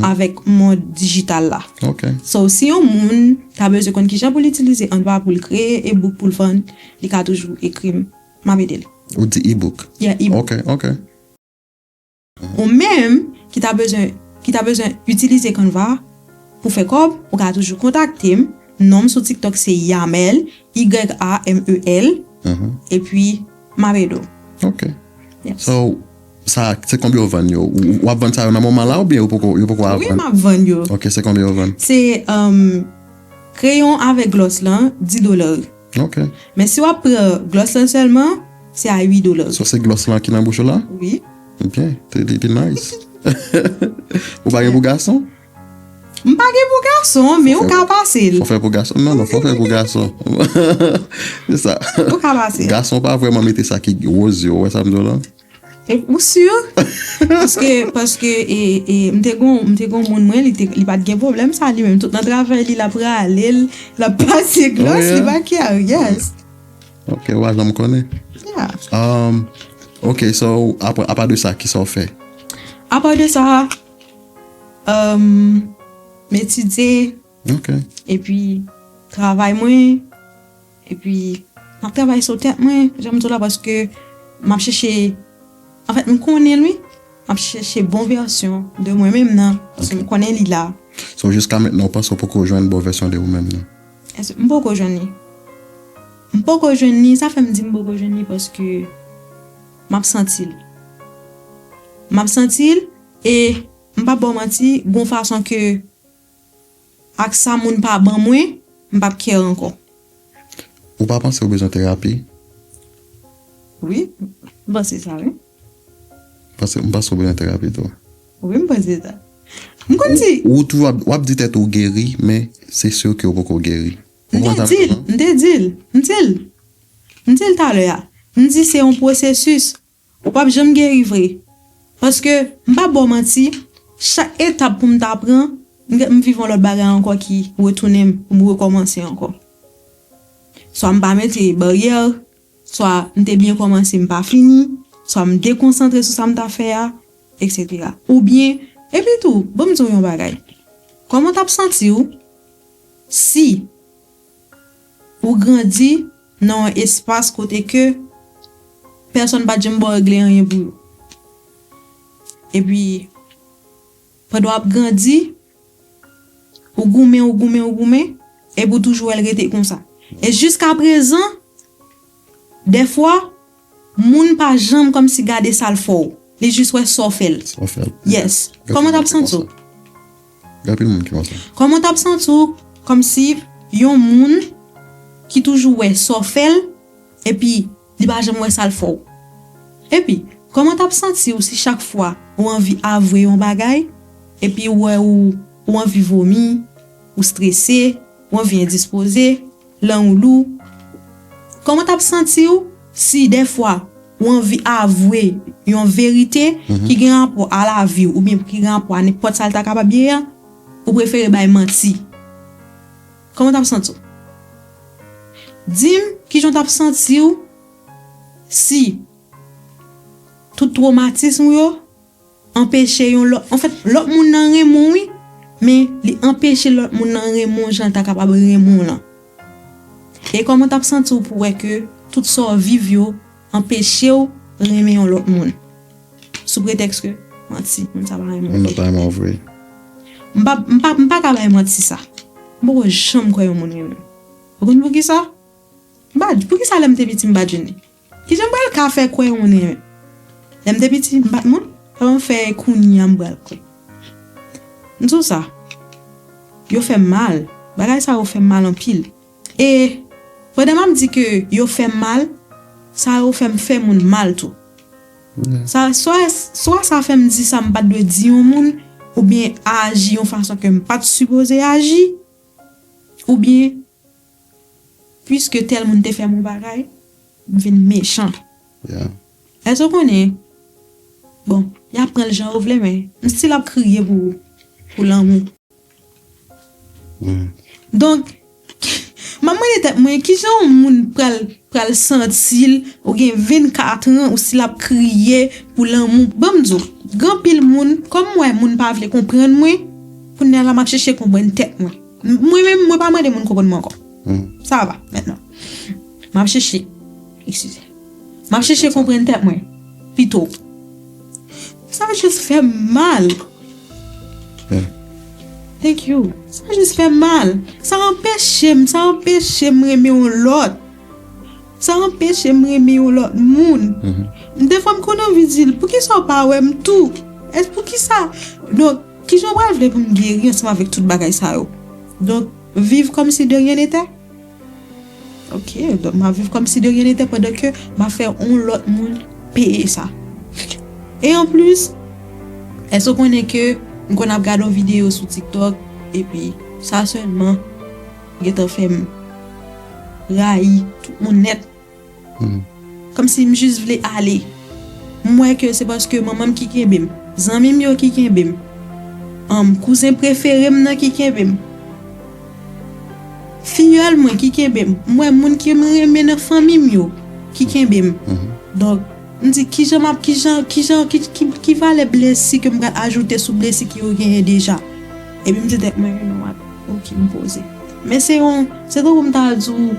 avèk mond dijital la. Ok. So, si yon moun ta bezwen konn kijan pou l itilize Canva pou l kreye e-book pou l vann, li ka toujou ekri m. M ap ede l. Ou di e-book? Yeah, e-book. Ok, ok. Ou menm ki ta bezwen, ki ta bezwen itilize Canva pou fè kòb, ou ka toujou kontakte m. Non m sou TikTok se Yamel, Y A M E L, epi m ap ede w. Ok. Yes. So, sa, se konbyen w vann yo? Ou, w ap vann sa yo nan moman la oubyen yo poko, yo poko ap vann? Wi, m ap vann yo. Ok, se konbyen w vann? Se, um, kreyon avèk gloss lan, dis dola. Ok. Men si w ap pran gloss lan sèlman, se a uit dola. So, se gloss lan ki nan bouch ou la? Wi. Byen, te, te, te nice. Ou pa gen pou gason? M pa gen pou gason, men ou ka pase l. Fò fè pou gason. Non, non, fò fè pou gason. Se sa. Ou ka pase l. Gason pa vrèman mete sa ki woz yo, ou wè sa m di w la? E, ou si? Paske, paske, e, e, m te gon, m te gon moun mwen, li te, li pa t gen pwoblèm sa li menm. Tout nan travay li, l ap rale l, l ap pase gloss, li pa care, yes. Ok, ou pa janm konnen. Yeah. Um, ok, so, apa, apa de sa, kisa w fè? Apa de sa, um, m etidye, ok, epi travay mwen, epi m ap travay sou tèt mwen, jan m di w la, paske m ap chèche, anfèt, m konnen l, wi. M ap chèche bon vèsyon de mwen menm nan, paske m konnen li la. So, jiska mentnan, ou panse ou poko jwenn bon vèsyon de ou menm nan? Èske m poko jwenn li? M poko jwenn li, sa fè m di m poko jwenn li, paske m ap santi l. M ap santi l, e m p ap ba w manti, gon fason ke ak sa moun pa ban mwen, m p ap care ankò. Ou pa panse ou bezwen terapi? Wi, m panse sa, wi. Paske m panse ou bezwen terapi tou. Wi, m panse sa. M konn di. Ou, ou toujou ap, w ap di tèt ou geri, men se si ke ou poko geri. Ou konprann sa m di la? M te di l, m te di l. M di l talè a. M di se yon pwosesis. Ou p ap janm geri vre. Paske, m p ap ba w manti, chak etap pou m ta pran, m, m viv yon lòt bagay ankò ki retounen m, pou m rekòmanse ankò. Swa m pa mete baryè, swa m te byen kòmanse, m pa fini, swa m dekonsantre sou sa m ta fè a, etsetera. Oubyen, epi tou, ban m di w yon bagay. Kòman w t ap santi w si ou grandi nan yon espas kote ke pèsonn pa t janm ba w regle anyen pou yo. Epi, pandan w ap grandi, ou goumen, ou goumen, ou goumen, epi ou toujou wè l rete konsa. E jiska prezan, dèfwa, moun pa janm kòmsi gade sa l fè w. Li jis wè sa w fè l. Sa w fè l. Yes. Kòman w t ap santi w? Gen anpil moun ki konsa. Kòman w t ap santi w kòmsi yon moun ki toujou wè sa w fè l, epi li pa janm wè sa l fè w? Epi, kòman w t ap santi w si chak fwa ou anvi avwe yon bagay, epi ou wè ou, ou anvi vomi, ou strese, ou anvi endispoze, lang ou lou? Kòman w t ap santi w si dèfwa ou anvi avwe yon verite ki gen rapò a lavi w oubyen ki gen rapò a nenpòt sa l ta kapab ye a, ou prefere bay manti? Kòman w t ap santi w? Di m kijan w t ap santi w si tout twomatism ou yo anpeche yon lòt, anfèt, lòt moun nan renmen w, wi, men li anpeche lòt moun nan renmen w jan l ta kapab renmen w lan. E kòman w t ap santi w pou wè ke tout sa w viv yo anpeche w renmen yon lòt moun? Sou pretèks ke, manti, moun sa pa renmen w. Moun nan pa renmen w vre. M pa, m pa, m pa ka bay manti sa. M poko janm kwè yon moun renmen m. Ou konn poukisa? M pa, poukisa lè m te piti m pa t jwenn li? Kijan m pral ka fè kwè yon moun renmen m? Lè m te piti, m pa t moun. Kòman fè kounye a m pral kwè? M di w sa. Yo fè m mal. Bagay sa yo fè m mal anpil. E Pandan m ap di ke yo fè m mal, sa yo fè m fè moun mal tou. Sa, swa, swa sa fè m di sa m pa t dwe di yon moun, oubyen aji yon fason ke m pa t sipoze aji, oubyen, piske tèl moun te fè m yon bagay, m vin mechan. Èske w konnen? Bon, y ap pran l jan yo vle, men m still ap kriye pou, pou lanmou. Donk, m ap mande tèt mwen, kijan yon moun pral, pral santi l, ou gen vennkat an, ou still ap kriye pou lanmou? Ban m di w, gen anpil moun, kòm m wè moun pa vle konprann mwen, kounye a la m ap chèche konprann tèt mwen. Mwen menm, mwen pa mande moun konprann mwen ankò. Sa va, mentnan. M ap chèche, eskize. M ap chèche konprann tèt mwen pito. Sa jis fè m mal. Thank you. Sa jis fè m mal. Sa anpeche m, sa anpeche m renmen yon lòt. Sa anpeche m renmen yon lòt moun. Defwa m konn anvi di l, poukisa w pa wè m tou? Èske poukisa? Donk, kijan w pral vle pou m geri ansanm avèk tout bagay sa yo? Donk, viv kòmsi de rien n'était? Ok, donk m ap viv kòmsi de rien n'était pandan ke m ap fè yon lòt moun peye sa. E anplis, èske w konnen ke m konn ap gade yon videyo sou TikTok, epi sa sèlman gentan fè m rayi tout moun nèt. Kòmsi m jis vle ale. M wè ke se paske manman m ki kenbe m, zanmi m yo ki kenbe m, um, kouzen prefere m nan ki kenbe m, fiyòl mwen ki kenbe m. M wè moun ke m renmen nan fanmi m yo ki kenbe m. Donk, m di, kijan m ap, kijan, kijan, ki, ki, ki valè blesi ke m pral ajoute sou blesi ke yo genyen deja? Epi m di tèt mwen, you know what? Ok, m poze. Men se yon, se tankou m ta di w,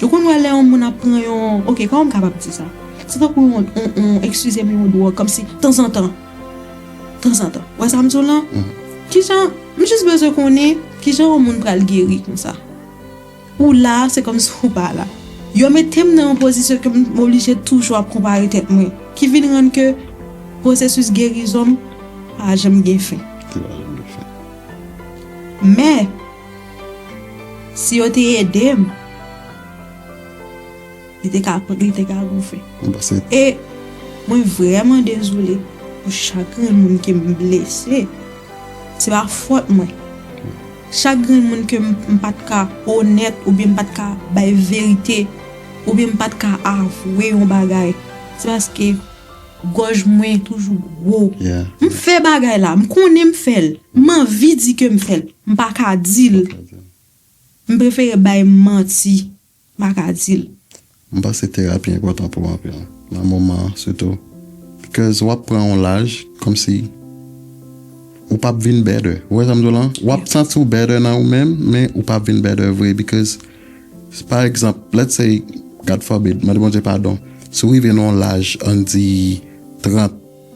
ou konn wè lè yon moun ap pran yon, ok, kòman m kapab di sa? Se tankou yon, yon, yon, eskize m, yon dwòg, kòmsi, tanzantan. Tanzantan. Wè sa m di w lan? Kijan, m jis bezwen konnen, kijan yon moun pral geri konsa? Ou la, se kòmsi ou pa la. Yo mete m nan yon pozisyon ke m oblije toujou ap konpare tèt mwen, ki vin rann ke pwosesis gerizon m pa janm gen fen. Li pa janm gen fen. Men, si yo te ede m, li te ka, li te ka gon fen. M panse. E mwen vrèman dezole pou chak grenn moun ke m blese. Se pa fòt mwen. Chak grenn moun ke m, m pa t ka onèt oubyen m pa t ka bay verite oubyen m pa t ka avwe yon bagay, se paske gòj mwen toujou gwo. M fè bagay la, m konnen m fè l, m anvi di ke m fè l, m pa ka di l. M prefere bay manti. M pa ka di l. M panse terapi enpòtan pou w anpil, nan moman an sitou. Because w ap pran yon laj, kòmsi ou p ap vin better. Ou wè sa m di w lan? W ap santi w better nan ou menm, men ou p ap vin better vre. Because, pa egzanp, let's say, God forbid, mande Bondye padon, si w rive nan yon laj, ann di, trant,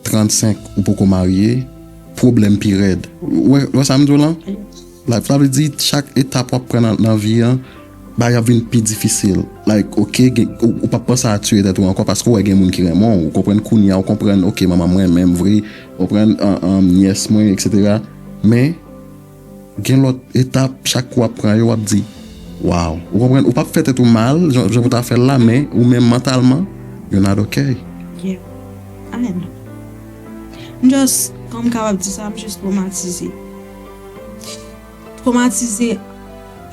trannsenk, ou poko marye, pwoblèm pi rèd. Ou wè, ou wè sa m di w lan? Like, sa vle di, chak etap w ap pran nan, nan vi an, bagay ap vin pi difisil. Like, ok, gen, ou, ou p ap panse a tiye tèt ou ankò, paske w wè gen moun ki renmen w, ou konprann kounye a, ou konprann, ok, manman m renmen m vre, ou konprann, an, an, nyès mwen, etsetera. Men, gen lòt etap, chak kou w ap pran yo, w ap di, wow. Ou konprann? Ou p ap fè tèt ou mal, jan, jan pou w ta fè l la, men ou menm mantalman, you're not okay. Yeah. I know. M just, kòman m kapab di sa, m just twomatize. Twomatize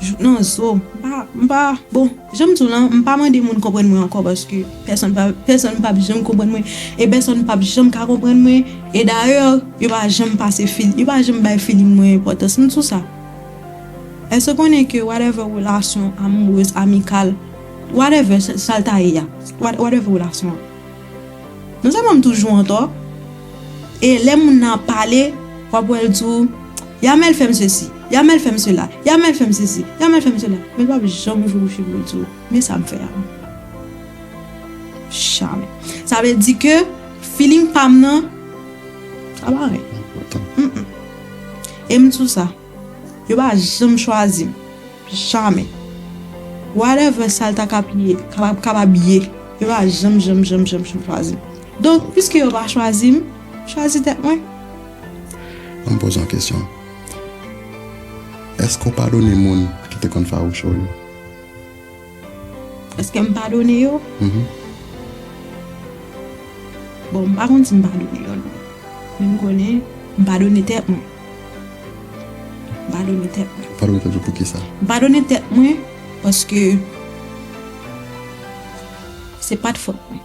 jouk nan zo. M pa, m pa, bon, jan m di w lan, m pa mande moun konprann mwen ankò paske pèsonn pa, pèsonn p ap janm konprann mwen e pèsonn p ap janm ka konprann mwen. E dayè, yo pa janm pase fil, yo pa janm bay feeling mwen enpòtans. M di w sa. Èske w konnen ke whatever relasyon amourez, amikal, whatever sa, sa l ta ye a, what-, whatever relasyon an, non sèlman m toujou an tò, e lè moun nan ap pale, w ap wè l di w, Yamel fè m sesi, Yamel fè m sela, Yamel fè m sesi, Yamel fè m sela. Men l p ap janm ouvri bouch li pou l di w, men sa m fè a. Jamè. Sa vle di ke feeling pa m nan, sa pa anyen. Mm-mm. E m di w sa, yo pa janm chwazi m. Jamè. Whatever sa l ta kab ye, kapab, kapab ye, yo pa janm, janm, janm, janm, janm chwazi m. Donk, piske yo pa chwazi m, m chwazi tèt mwen. An m poze yon kesyon. Èske w padone moun ki te konn fawouche w yo? Èske m padone yo? Mhm. Bon, m pa konn si m padone yo, non. Men m konnen m padone tèt mwen. M padone tèt mwen. Padone tèt ou pou ki sa? M padone tèt mwen paske se pa t fòt mwen.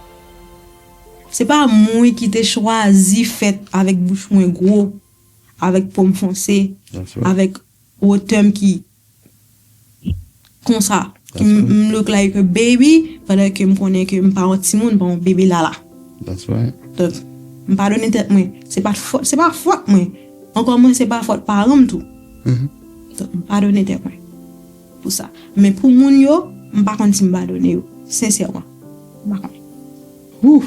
Se pa mwen ki te chwazi fèt avèk bouch mwen gwo, avèk po m fonse, That's right. avèk wotè m ki konsa, ki m, That's right. m look like a baby, pandan ke m konnen ke m pa yon timoun, pa yon bebe lala. That's right. Donk, m padone tèt mwen. Se pa fòt, se pa fòt mwen. Ankò mwen, se pa fòt paran m tou. Mhm. Donk, m padone tèt mwen pou sa. Men pou moun yo, m pa konn si m padone yo. Sensèman. M pa konn. Whew,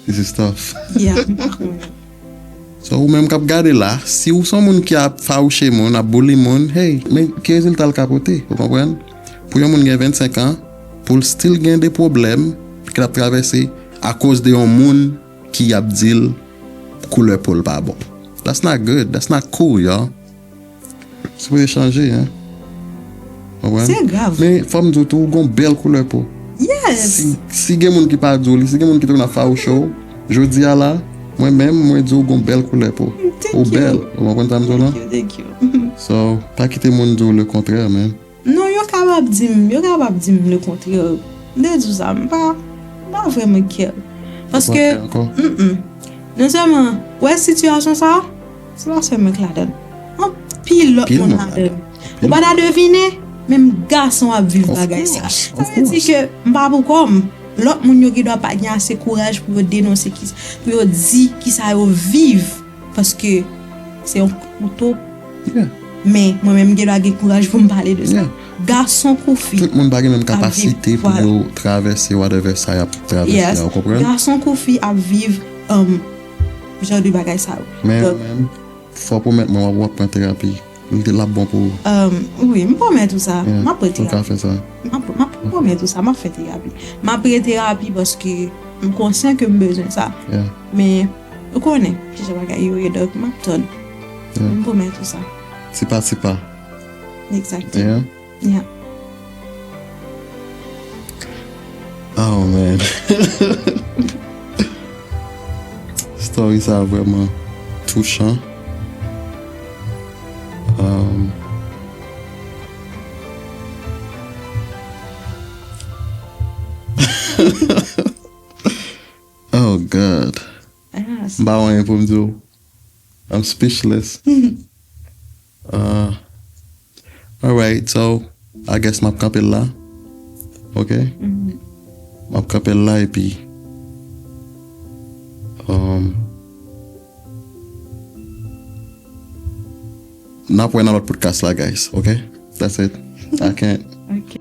this is tough. Yeah, m pa konn. So, ou menm k ap gade la, si ou se yon moun ki ap fawouche moun, ap bouli moun, hey, men ki rezilta l ka pote, ou konprann? Pou yon moun gen vennsenk an, pou l still gen de pwoblèm ke l ap travèse akoz de yon moun ki ap di l koulè po l pa bon. That's not good. That's not cool, y'all. Sipoze chanje, hein. Konprann? Se grav. Men, fò m di w tou, ou gon bèl koulè po. Yes. Si, si gen moun ki pa di w li, si gen moun ki toujou ap fawouche w, jodi a la, mwen menm, mwen di w gon bèl koulè po. Thank you. Ou bèl. Ou konprann sa m di w la? Thank you, thank you. So, pa kite moun di w le kontrè, man. Non, yo kapab di m, yo kapab di m le kontrè. M te di w sa, m pa, m pa vrèman care. Paske, Ou pa care ankò? mm-mm. Non sèlman, wè sitiyasyon sa, se pa sèl mwen k ladan l. Anpil lòt Anpil moun moun ladan l. ladan l. Ou pa ta devine, menm gason ap viv Of bagay sa. course, Sa of vle di course. ke m pa pou kò m. Lòt moun yo gendwa pa gen ase kouraj pou yo denonse ki, pou yo di ki sa yo viv. Paske se yon kouto. Yeah. Men mwen menm m gendwa gen kouraj pou m pale de sa. Yeah. Gason kou fi Tout moun pa gen menm ap viv, kapasite pou vwala. yo travèse whatever sa y ap travèse Yes. a, ou konprann? Gason kou fi ap viv, um, jan de bagay sa yo. Men, Donk, men, fò pwomèt mwen w ap, w ap pran terapi. Li te, l ap bon pou ou. Um, wi, m pwomèt ou sa. Yeah, M ap pran ou ka terapi. fè sa. M ap, m ap pwomèt ou sa, m ap fè terapi. M ap pran terapi paske m konsyan ke m bezwen sa. Yeah. Men, ou konnen, kijan bagay yo ye, donk m ap tann. Yeah. M pwomèt ou sa. Ti pa, ti pa. Exactement. Yeah. Yeah. Oh, man. Story sa vrèman touchan. Um, oh, God. Yes. M pa wè anyen pou m di w. I'm speechless. Uh, alright, so, I guess m ap kanpe l la. Ok? Mhm. M ap kanpe l la epi, um, n ap wè nan lòt podcast la, guys. Ok? That's it. I can't. Ok.